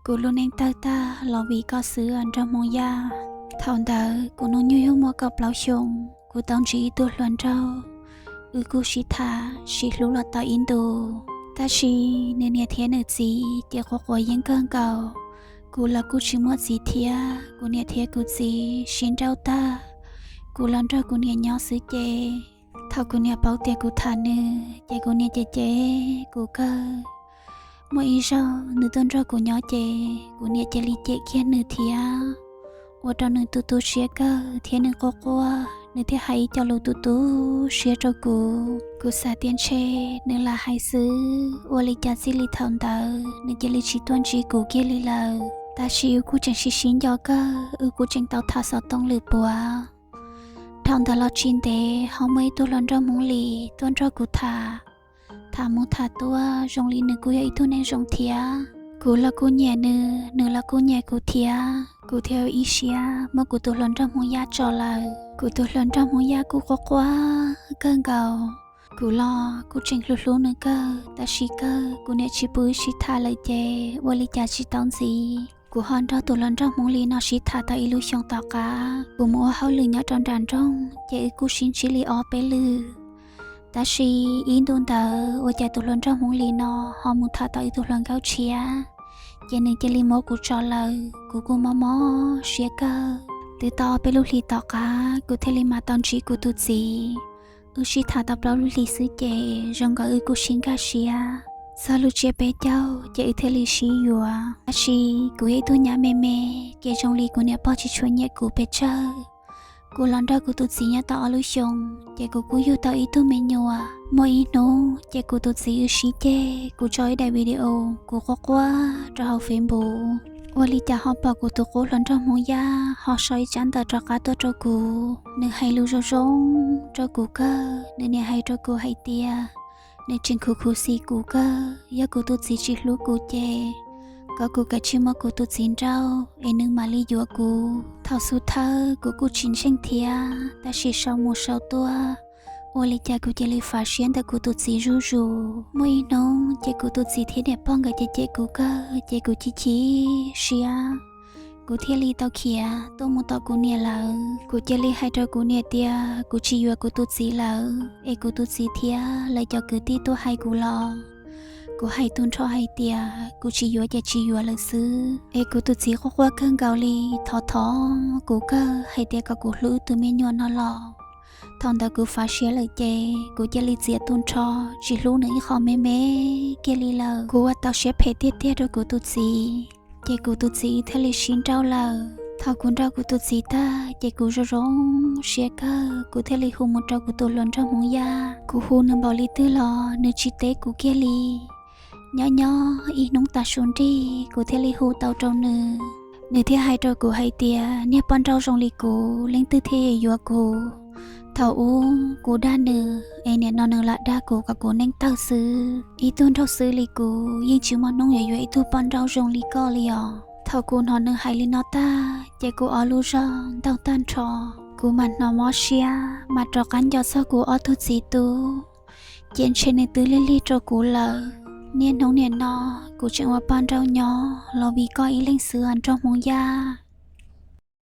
Kuv lub neej tawg tag los vim koj xwb nraug Hmoob Yaj. Thaum ntawd kuv hnub nyoog yog muaj kaum plaub xyoos, kuv tau ntsib ib tug hluas nraug, wb kuj sib tham sib hlub los tau ib ntus. Tab sis nws niam thiab nws txiv ces quav quav yeeb kawg nkaus. Kuv los kuj tsis muaj txiv thiab, kuv niam thiab kuv txiv sib nrauj tag, kuv los nrog kuv niam nyob xwb ces thaum kuv niam paub tias kuv tham nws ces kuv niam cem cem kuv kawg. Muaj ib zaug nws tuaj nrog kuv nyob ces kuv niam cia li cem kiag nws thiab, ua rau nws tu tu siab kawg thiab nws quaj quaj, nws thiaj hais ib co lus tu tu siab rau kuv. Kuv xav tias ntshe nws lam hais xwb, ua li cas txij li thaum ntawd nws cia li tsis tuaj ntsib kuv kiag li lawm. Tab sis wb kuj tseem sib sib nco kawg, wb kuj tseem tau tham xov tooj lwm puav. Dhau ntawd los tsis ntev ho muaj ib tug hluas nraug Hmoob Lis tuaj nrog kuv tham, tham mus tham tuaj zoo li nws kuj yog ib tug neeg zoo thiab. Kuv los kuj nyiam nws, nws los kuj nyiam kuv thiab. Kuv thiaj ib siab muab kuv tus hluas nraug Hmoob Yaj tso lawm. Kuv tus hluas nraug Hmoob Yaj kuj quaj quaj kawg nkaus. Kuv los kuj tseem hlub hlub nws kawg, tab sis kawg kuv niam tsis pub wb sib tham lawm ces ua li cas tsis tau ntxiv. Kuv ho nrog tus hluas nraug Hmoob Lis no sib tham tau ib lub xyoos tom qab kuv mus ua hauj lwm nyob rau nram nroog ces wb kuj sib ntsib li ob peb lwm. Tab sis ib ntus ntawd ua cas tus hluas nraug Hmoob Lis no ho mus tham tau ib tug hluas nkauj tshiab, ces nws cia li muab kuv tso lawm, kuv kuj mob mob siab kawg. Twb tau ob peb lub hlis tom qab kuv thiaj li mam tau ntsib kuv tus txiv. Wb sib tham tau plaub lub hlis xwb ces zoo nkaus wb kuj sib nkag siab. Txog lub tsiab peb caug ces wb thiaj li sib yuav. Tab sis kuv yog ib tug nyab me me, ces zoo li kuv niam pog tsis tshua nyiam kuv pes tsawg. Kuv los nrog kuv tus txiv nyob tau ob lub xyoos ces kuv kuj yug tau ib tug me nyuam. Muaj ib hnub ces kuv tus txiv wb sib ceg, kuv tso ib daim video kuv quaj quaj rau hauv Facebook. Ua li cas ho pom kuv tus qub hluas nraug Hmoob Yaj ho sau ib tsab ntawv rov qab tuaj rau kuv. Nws hais lus zoo zoo rau kuv kawg, nws niam hais rau kuv hais tias nws tseem khuv khuv xim kuv kawg, yog kuv tus txiv tsis hlub kuv ces kom kuv kav tsij muab kuv tus txiv nrauj es nws mam li yuav kuv. Thaum xub thawj kuv kuj tsis ntseeg thiab, tab sis sau mus sau tuaj, ua li cas kuv cia li fav siab ntawm kuv tus txiv zuj zus. Muaj ib hnub ces kuv tus txiv thiab niam pog nkawd cem cem kuv kawg ces kuv chim chim siab. Kuv thiaj li tau khiav tuaj mus tom kuv niam lawv. Kuv cia li hais rau kuv niam tias kuv tsis yuav kuv tus txiv lawm, es kuv tus txiv thiab lawv cov kwv tij tuaj hais kuv los kuv hais tu nrho hais tias kuv tsis yuav ces tsis yuav lawm xwb. Es kuv tus txiv quaj quaj kawg nkaus li, thov thov kuv kawg hais tias kom kuv hlub wb tus me nyuam no los. Thaum ntawd kuv fav siab lawm ces kuv cia li txiav tu nrho, tsis hlub nws ib qho me me kiag li lawm. Kuv ua tau siab phem tiag tiag rau kuv tus txiv, ces kuv tus txiv thiaj li sib nrauj lawm. Thaum kuv nrauj kuv tus txiv tag ces kuv zoo zoo siab kawg, kuv thiaj li hu mus rau kuv tus hluas nraug Hmoob Yaj. Kuv hu nws npaum li twg los nws tsis teb kuv kiag li. Nyob nyob ib hnub tav su nrig kuv thiaj li hu tau rau nws. Nws thiaj hais rau kuv hais tias niag poj nrauj zoo li kuv leej twg thiaj yuav kuv. Thaum ub kuv dag nws es nim no nws lam dag kuv kom kuv neej tawg xwb. Ib tug nraug xwb li kuv yeej tsis muaj hnub yuav yuav ib tug poj nrauj zoo li koj li os. Thaum kuv hnov nws hais li no tag ces kuv ob lub zog ntaug tag nrho. Kuv mam hnov mob siab mas rov qab nco txog kuv ob tug txiv tub, ces ntshe nws twb lig lig rau kuv lawm. Niaj hnub nim no kuv tseem ua poj nrauj nyob los vim koj ib leeg xwb os nraug Hmoob Yaj.